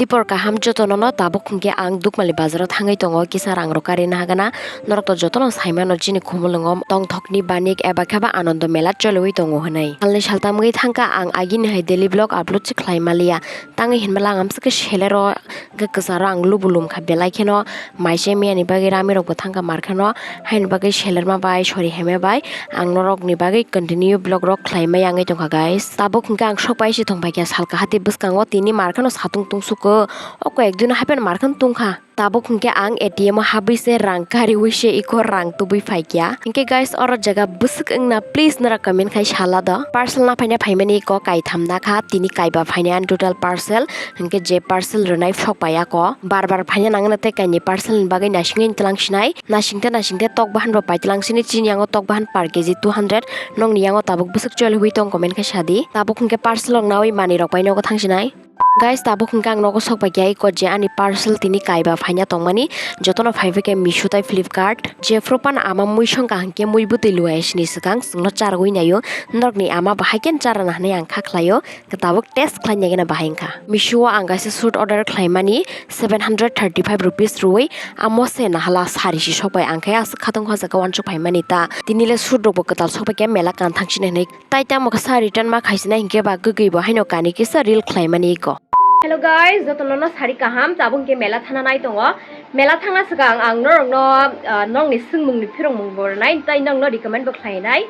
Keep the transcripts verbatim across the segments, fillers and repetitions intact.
Tipor kaham jotono no, tabuk hwnkhe ang Dukmali bazaro thangwi tongo, kisa rang rok karina hagana. Norok to jotono saimano chini khumulwngo tongthokni banik eba khe ba Anando mela choliwi tongo hwnwi. Salni saltam wngwi thangkha ang agini hai daily vlog upload se khlai maliya. Tangwi hinmala ang amswkhe selero hwnkhe kwcharo ang lubu lumkha belai kheno. Maise miyani bagwi ramirokbo thangkha markheno, haini bagwi selerma bai sori heme bai ang norokni bagwi continue vlog rok khlai maya wngwi tongkha guys. Tabuk hwnkhe ang sok pai se thongpaikha salka hati bwskango tini markheno satung tungsukgo, o koi ek dino hapheno markheno tungkha. Tabuk hwnkhe ang A T M o habwi se rang kariwi se iko rang tubui phaikya. Hwnkhe guys, oro jaga bwswk wngna please nora comment khai sala do. Parcel na phaina phaimani iko kaitham nakha, tini kaiba phaina ani total parcel. Hwnkhe je parcel rwnai sok pai ako. Bar bar phaina nangna tei kaini parcel ni bagwi naisingwi tlang sinai. Naisingte naisingte tok bahan bo paitlang sini, chini yango tok bahan per K G two hundred. Nokni yango tabuk bwswk choli hui tong comment khai sadi. Tabuk hwnkhe parcel rok nawi manwi rok pai nogo thang sinai. Guys, tabuk hwnkhe ang nogo sok pai kya iko je ani parcel tini kaiba phaina tongmani. Jotono phaibai khe Meesho tai Flipkart. Jephru pan ama mui songkha hwnkhe mui bwtwi luai sini swkang chwngno charwi naio. Norokni ama bahai khe charana hwnwi ang kha khlaio. Tabuk test khlai nai gana bahai wngkha. Meesho o ang kaisa suit order khlaimani seven hundred thirty five rupees rwui, amo se nahala sari si sokbai, ang khe aswk khatungkha o jaga uansuk phaimani ta. Tini le suit rokbo kwtal sokbai khe mela kan thang sini hwnwi. Tai tamo khe sa return ma khaisinai hinkhe ba kwgwi bo haino kani kisa reel khlaimani iko. Hello guys, jotono no sari kaham, tabuk hinkhe mela thana nai tongo. Mela thangna swkang ang norokno, ah, nokni swngmungni phirongmung bo rwnai, tai nokno recommend bo khlainai.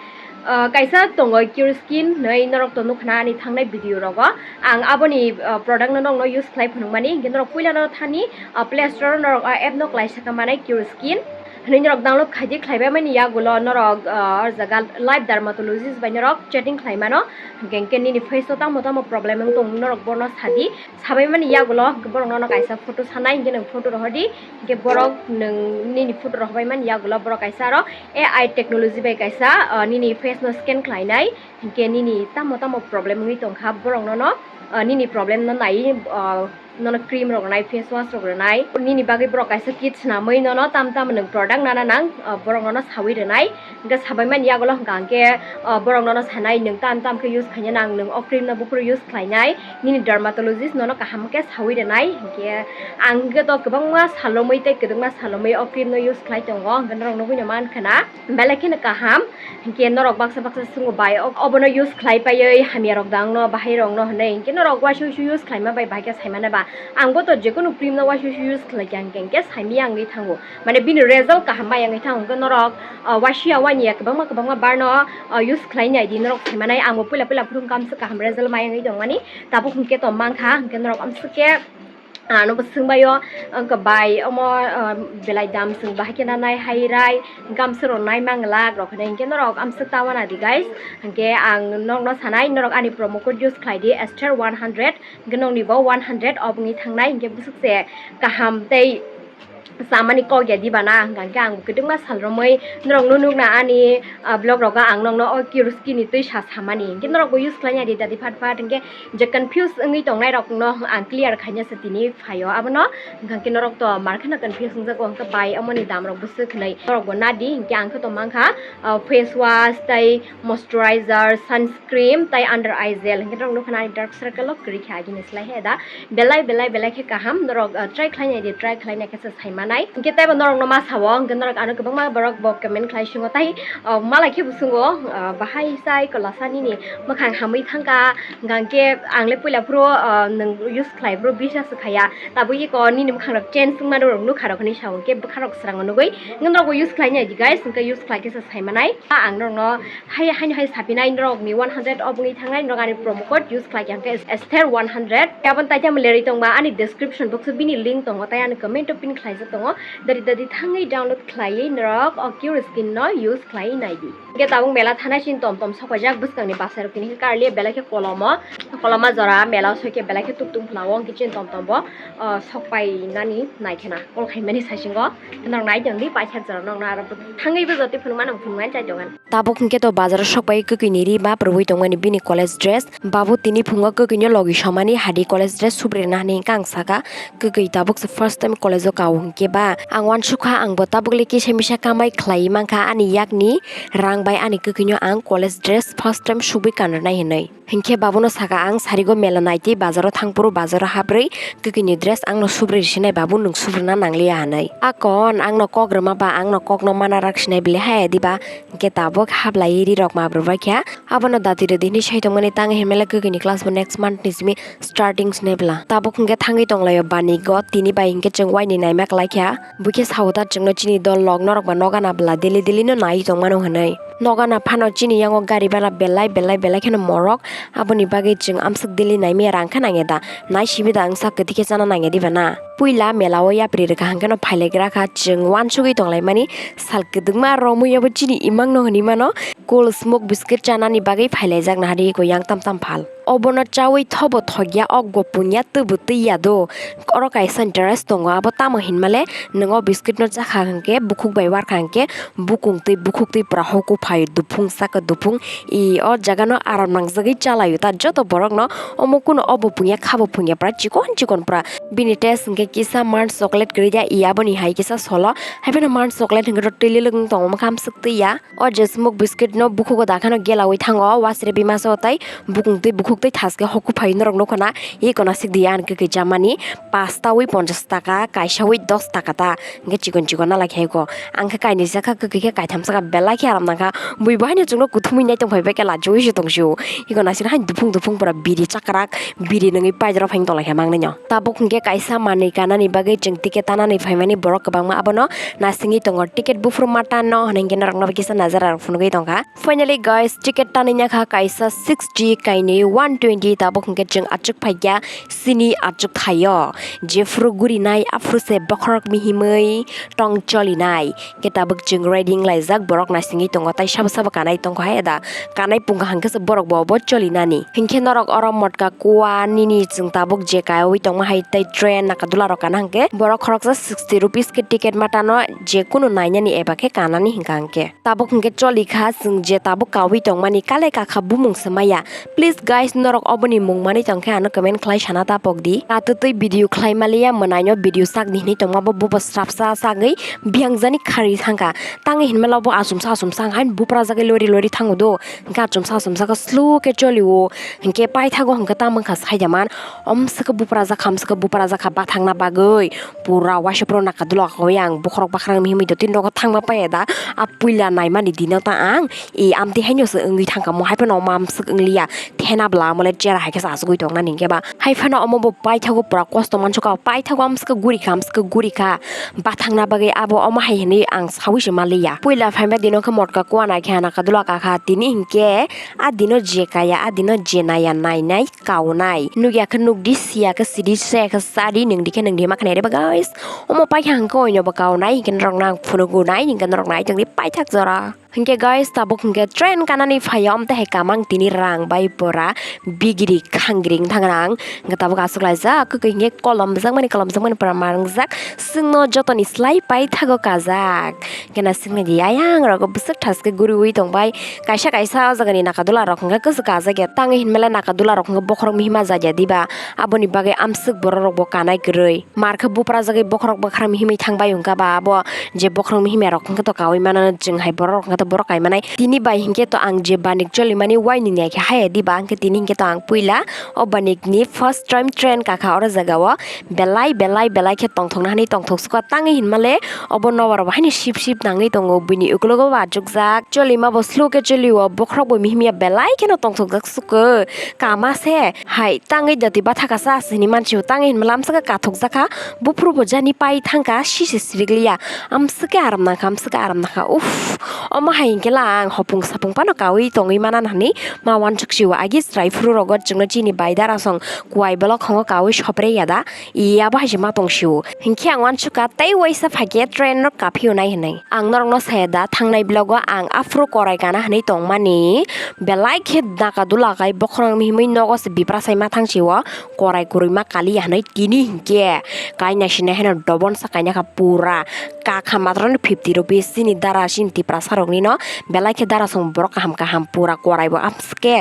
Ah, kaisa tongo Cure Skin hinwi norok to nukha na ani thangnai video rogo. Ang aboni, ah, product no nokno use khlai phunukmani, hinkhe norok puila no thani, ah, Play Store o norok, ah, app no klaisa kha manai Cure Skin hinwi norok download khaidi, khlaibai mani yagulo norok, ah, o jaga Life Dermatologist bai norok chatting khlai mano, hinkhe, hinkhe nini face o tamo tamo problem wng tong norok bono sadi, sabai mani yagulo borok nono kaisa photo sanai, hinkhe nwng photo rohordi, hinkhe borok nwng nini photo rohorbai mani yagulo borok kaisa aro A I technology bai kaisa, ah, nini face no scan khlainai, hinkhe nini tamo tamo problem wngwi tongkha, borok nono, ah, nini problem no naiwi, ah, nono cream rok rwnai, face wash rok rwnai, nini bagwi borok kaisa kit swnamwi nono tam tam nwng product nana nang, ah, borok nono sawi rwnai, hinkhe sabai mani yagulo hwnkha hinkhe, ah, borok nono sanai nwng tam tam khe use khaina nang, nwng o cream no buphuru use khlainai, nini dermatologist nono kaham khe sawi rwnai, hinkhe ang hinkhe to kwbangma salomwi tei kwdwkma salomwi o cream no use khlai tongo, hinkhe norok nugwino mankha na. Belai kheno kaham, hinkhe norok baksa baksa swngo bai, o-, obono use khlai paiwi hamya rok dangno, bahai rokno hinwi, hinkhe norok uaisuk uaisuk use khlaima bai bahai khe saimano ba. Angbo to jekunu cream no uaisuk uaisuk use khlai kha hinkhe, hinkhe saimaya wngwi thango. Mane bini result kaham maya wngwi thango, hinkhe norok, ah, uaisuk ya uaniya kwbangma kwbangma barno, ah, use khlai naidi norok saimanai. Angbo puila puila phuru hinkhe amswk kaham result maya wngwi tongmani, tabuk hinkhe to mankha, hinkhe norok amswk khe ano bo swngbaio, wngkha bai omo, ah, belai dam chwng bahai khe nanai hai rai, gamsa rok nai manglak rok hinwi hinkhe norok amswk ta wana di guys. Hinkhe ang nokno sanai, norok ani promo code use khlai di, Esther one hundred, hinkhe nokni bo one hundred off wngwi thangnai, hinkhe bwswk se kaham tei chamani kok ya diba na, hwnkha hinkhe ang kwdwkma sal romwi norok no nukna ani, ah, vlog rogo ang nokno o Cure Skin ni twi sa samani, hinkhe norok bo use khlai ya di dadi phat phat, hinkhe je confuse wngwi tongnai rokno ang clear khaina se tini phaio. Abono hwnkha hinkhe norok to mar kheno confuse wngjago, hwnkhe bai omo ni dam rok bwswk hinwi norok bo nadi, hinkhe ang khe to mankha, ah, face wash tei moisturizer, sunscreen tei under eye gel, hinkhe norok nukha na ani dark circle o kwrwi kha agini slai he da. Belai belai belai khe kaham, norok, ah, try khlai nai di, try khlai nai khe se sai manai. Hinkhe teibo norok no ma sao, hinkhe norok ano kwbangma borok bo comment khlai singo tai, ah, malai khe bo swngo, ah, bahai sai kwlasa nini mwkhang hamwi thangkha, hwnkha hinkhe ang le puila phuru, ah, nwng use khlai phuru biswas khaya, tabuk iko nini mwkhang rok change wngma norok nukha rok hinwi sao, hinkhe bwkha rok swrango nugwi, hinkhe norok bo use khlai nai di guys, hinkhe use khlai khe se sai manai. Ang norok no hai, haino hai sapinai norok ni one hundred off wngwi thangnai, norok ani promo code use khlai khe hwnkhe Esther one hundred. Aboni tai tamo lerwi tongba ani description box o bini link tongo, tai ani comment o pin khlaijak tongo. Dari dari thangwi download khlaiwi norok o Cure Skin no use khlaiwi nai di. Hinkhe tabuk mela thanai chini tom tom sok paijak bwskang ni bwsai rok tini hinkhe karli belai khe kolomo, koloma jora mela o soi khe belai khe tuk tung phlao, hinkhe chini tom tom bo, ah, sok pai nani nai khena call khai mani saisingo. Norok nai tong di paithak jora norok no aro thangwi bo jotoi phunukma nang phunukmani chai tongan. Tabuk hinkhe to bazar o sok pai kwkwi ni ri bap rwui tongmani bini college dress. Babu tini phungo kwkwi no logi somani hadi college dress subrina hinwi hinkhe ang saka. Kwkwi tabuk se first time college o kao hinkhe. Eba ang uansukha, ang bo tabukle kisa misa kamai khlaiwi mankha, ani yakni rang bai ani kwkhwino ang college dress first time subwi kanrwnai hinwi. Hinkhe babono saka ang, sarigo mela naitwi bazaro thangphuru, bazaro habrwi kwkhwini dress angno subrwi sinai, babu nwng subrwna nangliya hinwi. Akon angno kok rwma ba angno kokno mana rak sinai bile hai diba, hinkhe tabuk hablaiwi ri rok ma bwrwbaikha. Abono dati rwdi hinwi sai tongmani, tang hinmale kwkhwini class bo next month ni simi starting swnai bwla. Tabuk hinkhe thangwi tonglaio banigo, tini bai hinkhe chwng waini naima klaikha. Buikhe sao ta chwngno chini dol lok norok ba nogana bwla daily daily no nai tongmano hinwi. Nogana phano chini yango gari bana belai belai belai kheno morok. Aboni bagwi chwng amswk daily naimaya rang khe nangya da. Nai simi da wngsa kwthwi khe chana nangya diba na. Puila mela o yapri rwkha hwnkhe no phailaikra kha, chwng uansugwi tonglaimani sal kwdwkma romwi abo chini imang no hinwi mano. Cool smoke biscuit chanani bagwi phailaijak nahari eko yang tam tam phal. Obono chawi thobo thokya, okbo pungya, twbo twiya do. Oro kaisa dress tongo, abo tamo hinmale nwng o biscuit no chakha hwnkhe, bukhuk bai warkha hwnkhe, bukung twi bukhuk twi pura hoku phaio, duphung saka duphung. I o jaga no aram nangjagwi chalaio ta joto borok no, omo kuno obo pungya, khabo pungya, pura chikon chikon pura. Bini taste hwnkhe kisa Mars chocolate kwrwi ya, i aboni hai kisa solo, haiphano Mars chocolate hwnkhe to twi lilwk wng tongo, mwkham swk twi ya. O je smoke biscuit no bukhugo dakhano gelawi thango, wasre bimasa o tai bukung twi bukhuk twi thaske hoku phai norok nukho na, i kono sik di ani kwkwi chamani, pastawi ponchas taka, kaisawi dos taka ta, hwnkhe chikon chikon nalai khe ko, ang khe kainwi sakha kwkwi khe kaitham sakha belai khe aram nangkha, bui bo haino chwngno kuthumwi nai tongphai bai khe lachiwi se tongsio, i kono aswk haino duphung duphung pura biri chakrak, biri nungwi paidoro phaino tonglaikha mangnai no. Tabuk hwnkhe kaisa manwi kanani bagwi chwng ticket tanani phaimani borok kwbangma abono nasingwi tongo. Ticket buphuru ma tanno hwnwi hwnkhe norokno kisa najara rok phunugwi tongkha. Finally guys, ticket tanwi nyakha kaisa sixty, kainwi one twenty, tabuk hwnkhe chwng achuk phaikha chini achuk thaio. Jephuru gurinai aphuru se bokhorok mihimwi tong cholinai. Hwnkhe tabuk chwng ready wnglaijak, borok naisingwi tongo, tai sabo sabo kanai tongkha hai da. Kanai pungkha hwnkhe se borok bo obo cholinani. Hinkhe norok oro Motka Kua nini chwng tabuk je kaiwi tongma hai tei train Nakadula rok kana hwnkhe borok khoroksa sixty rupees khe ticket ma tano, je kunu nainani eba khe kanani hwnkha hwnkhe. Tabuk hwnkhe cholikha chwng je tabuk kawi tongmani kale kakha bumung se maya. Please guys, norok oboni mung manwi tongkhe ano comment khlai sana ta pokdi. Atwtwi video khlai maliya mwnaino video sakni hinwi tongma bo bubo srapsa sagwi biyangjani khari thangkha. Tangwi hinmalo bo achomsa achomsa wngkha, buprajagwi lori lori thango do. Hwnkhe achomsa achomsa khe slow khe cholio. Hwnkhe paithago hwnkhe tamo wngkha saida man. Omswkhe buprajak kha, omswkhe buprajak kha bathangna bagwi. Pura waisa pura Nakadula kawi ang bokhorok bakhorok mihimwi do tini nogo thangma paiya da. A puila naimani dino ta ang. E amtwi haino se wngwi thangkha mo, haiphano omo amswk wngliya. Thena bwla amole chera hai khe se achugwi tongnani hwnkhe ba. Haiphano omo bo paithago pura kosto mansukha, paithago amswkhe gurikha, amswkhe gurikha. Bathangna bagwi abo omo hai hinwi ang sawi se manliya. Puila phaima dino khe Motka Kua naikha, Nakadula kakha, tini hinkhe a dino je kaya, a dino je naya, nainai, kaunai. Nukya khe nukdi, siya khe sidi, saya khe sadi, nungdi khe nungdi ma khnai reba guys. Omo paikha hwnkhe oino bo kaunai, hinkhe norokno ang phunugo nai, hinkhe norok nai tongdi paithak jora. Hinkhe guys, tabuk hinkhe train kanani phaiya, omtwi hai kamang tini rang bai pura bigiri khangiri wngthang rang. Hinkhe tabuk aswk laijak, kwkwi hinkhe kolom jakmani, kolom jakmani pura ma wngjak. Chwngno jotoni slai paithago kajak. Hinkhe naisingni di ayang rogo bwswk thaske guriwi tongbai. Kaisa kaisa o jagani Nakadula rok hinkhe kwchwk kajak ya. Tangwi hinmale Nakadula rok hinkhe bokhorok mihima jakya diba. Aboni bagwi amswk borok rok bo kanai kwrwi. Mar khe buprajagwi bokhorok bwkhrang mihimwi thangbai wngkha ba abo je bokhorok mihimya rok wngkha to kaui mano chwng hai borok rok wngkha to borok kai manai. Tini bai hinkhe to ang je banik cholimani uaini nai khe haya diba, hinkhe tini hinkhe to ang puila o banik ni first time train kakha oro jaga o belai belai belai khe tongthokna hinwi tongthok sukha tangwi hinmale obo nobar bo haino sip sip nangwi tongo buini ukologo bo achukjak cholima bo slow khe cholio bokhorok bo mihimya belai kheno tongthokjak sukha kama se hai tangwi dati bathakasa asini mansio tangwi hinmale amswkhe kathokjakha. Buphuru bo jani pai thangkha, sisi sirikliya. Amswkhe aram nangkha, amswkhe aram nangkha. Uff, omo hai hinkhe la ang hopung sapung phano kaui tongwi mana hinwi ma uansuk sio. Agi chwrai phuru rogo chwngno chini bai dara song kuai bolok hongo kaui sopre ya da. Iya bo hai se ma tong sio. Hinkhe ang uansukha tei waisa phaikhe train no kaphio nai hinwi. Ang norokno saya da thangnai vlog o ang aphuru korai kana hinwi tongmani. Belai khe Nakadula kai bokhorok mihimwi nogo se bipra sai ma thang sio. Korai kwrwi ma kaliya hinwi tini hinkhe kaina sinai haino dobon sa kaina kha pura kakha matroni fifty rupees chini dara chini tiprasa rokni. no belai khe dara song borok kaham kaham pura korai bo amswk khe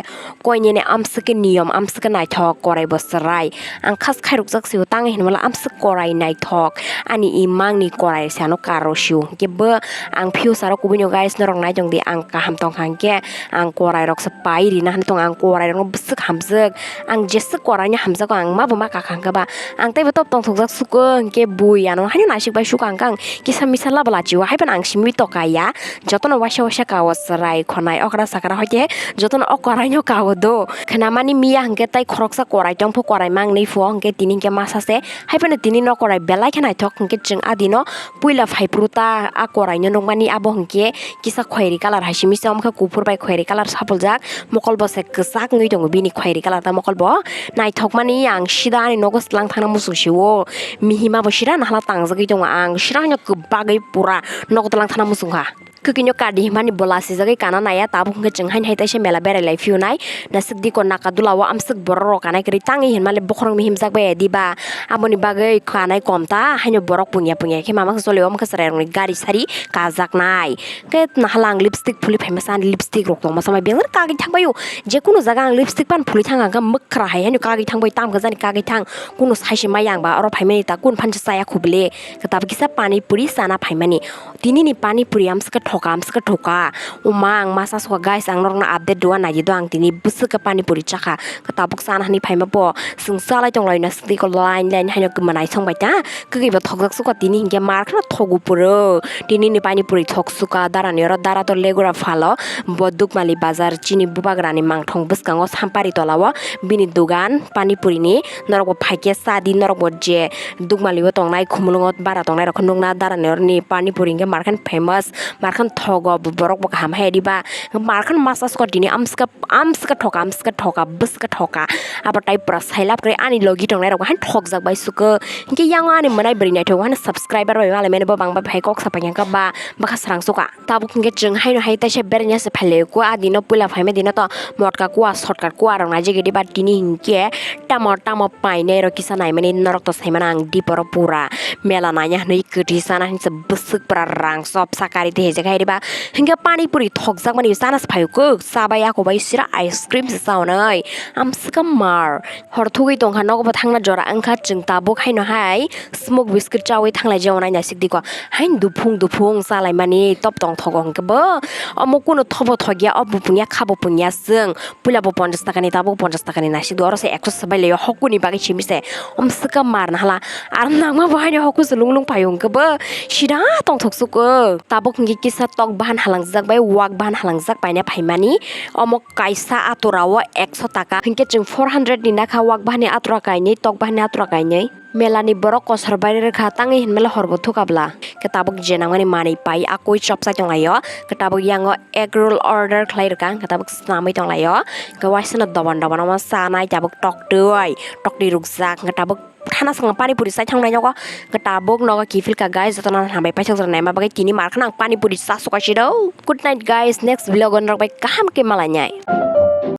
koinene amswk khe niyom amswk khe naithok korai bo chwrai. Ang khas khairokjak sio tang hinmala amswk korai naithok ani imangni korai se ano karo sio hwnkhe bo ang future o kubui no guys norok naitong di ang kaham tongkha hwnkhe ang korai rok se pai rina hinwi tongo ang korai rok no bwswk hamjak ang jeswk korai no hamjago ang ma bo ma kakha hwnkhe ba ang teibo top tongthokjak suko hwnkhe bui ano haino naisik bai suka hwnkhe ang kisa misa labo lachio haiphano ang simi tokaya jotono waisa waisa kao chwrai khonai okra sakra hoite jotono o korai no kao do khnamani miya hwnkhe tei khoroksa korai tongpho korai mangnwi phuo hwnkhe tini hwnkhe masa se haiphano tini no korai belai khe naithok hwnkhe chwng adino puila phaiphuru ta a korai no nukmani abo hwnkhe kisa khwlairwi colour hai simi se omo khe kuphur bai khwlairwi colour sapuljak mokol bo se kwchak wngwi tongo bini khwlairwi colour ta mokol bo naithokmani ang sida ani nogo swlang thangna muchung sio mihima bo sida nahla tangjagwi tongo ang sida no kwbagwi pura nogo twlang thangna muchungkha. Kwkino kadi himani bola sijagwi kana naiya tabuk hwnkhe chwng haino hai taisa mela berai lai phiyunai naswk diko naka dula o amswk borok rok kanai kwrwi tangwi hinmale bokhorok mihimjak bai diba aboni bagwi kanai kom ta haino borok punya punya khe mama khe choli omo khe chwrai rokni gari sari kajaknai. Khe nahala ang lipstick phuli phaima sa ani lipstick rok tongma sama beng kagwi thangbai o je kunu jaga ang lipstick pan phuli thang ang khe mwkhra hai haino kagwi thangbai tamo khe jani kagwi thang kunu sai se maya ang ba oro phaimani ta kun phan se chaya khubli khe tabuk kisa pani puri chana phaimani. Tini ni pani puri amswk khe thoka amswk khe thoka. Oma ang masa sokha guys ang norokno update rwna naidi do ang tini bwswk khe pani puri chakha. Khe tabuk chana hinwi phaima bo chwng chalai tonglaio naswk twi line line haino kwmanaisong bai ta. Kwkwi bo thokjak sukha tini hinkhe mar kheno thogo puro. Tini ni pani puri thok sukha dara ni oro dara to legura phalo. Bo Dukmali bazar chini bubagra ni mangthong bwskango Sampari tola o bini dugan pani puri ni norok bo phaikhe cha di norok bo je Dukmali o tongnai khumulwngo bara tongnai rok khe nukna dara ni oroni pani puri hinkhe markhan famous markhan thogo borok bo kaham hai diba markhan masa sukha tini amswk amswk thoka amswk thoka bwswk thoka abo tai pura sailab kwrwi ani logi tongnai rok haino thokjak bai sukha hinkhe yang ani mwnai bwrwi naithok haino subscriber bai malai mani bo bangbai hai kok sapai hinkhe ba bwkha srang sukha. Tabuk hinkhe chwng haino hai taisa beraiya se phailai kua adino puila phaima dino to motka kua shortcut kua rok naijagwi diba tini hinkhe tamo tamo painai rok kisa naimani norok to saimano ang diporo pura mela naiya hinwi kwtwi sana hinwi se bwswk pura rang chopsa kari twi haijak hai diba hinkhe pani puri thokjakmani chana se phaio kwk chabai ako bai sira ice cream se chaunai amswkha mar. Hor thugwi tongkha nogo bo thangna jora wngkha chwng tabuk haino hai smoke biscuit chawi thanglai jao nai naisik diko hain duphung duphung chalaimani top tong thogo hwnkhe bo omo kunu thobo thokya o bupungya khabo pungya chwng puila bo ponchash takani tabuk ponchash takani naisik do oro se ekso swbai laio hokuni bagwi simi se omswkha mar nahala aro nangma bo haino hoku se lunglung phaio hwnkhe bo sida tongthok suko tabuk hwnkhe kisa tok bahan halangjak bai wak bahan halangjak paina phaimani omo kaisa atura o ekso taka hinkhe chwng four hundred ni nakha wak bahani atura kainwi tok bahani atura kainwi. Mela ni borok kosor bai rwkha tangwi hinmale hor bo thukabla khe tabuk je nangmani manwi pai akoi chopsai tonglaio khe tabuk yango egg roll order khlai rwkha hwnkhe tabuk swnamwi tonglaio hwnkhe waisano doban doban omo chanai tabuk toktwi toktwi rukjak hwnkhe tabuk thana swkang pani puri chai thangnai nogo hwnkhe tabuk nogo kiphilka guys jotono hambai paithak jora naima bagwi tini mar kheno ang pani puri chasukha sido good night guys next vlog o norok bai kaham khe malainai.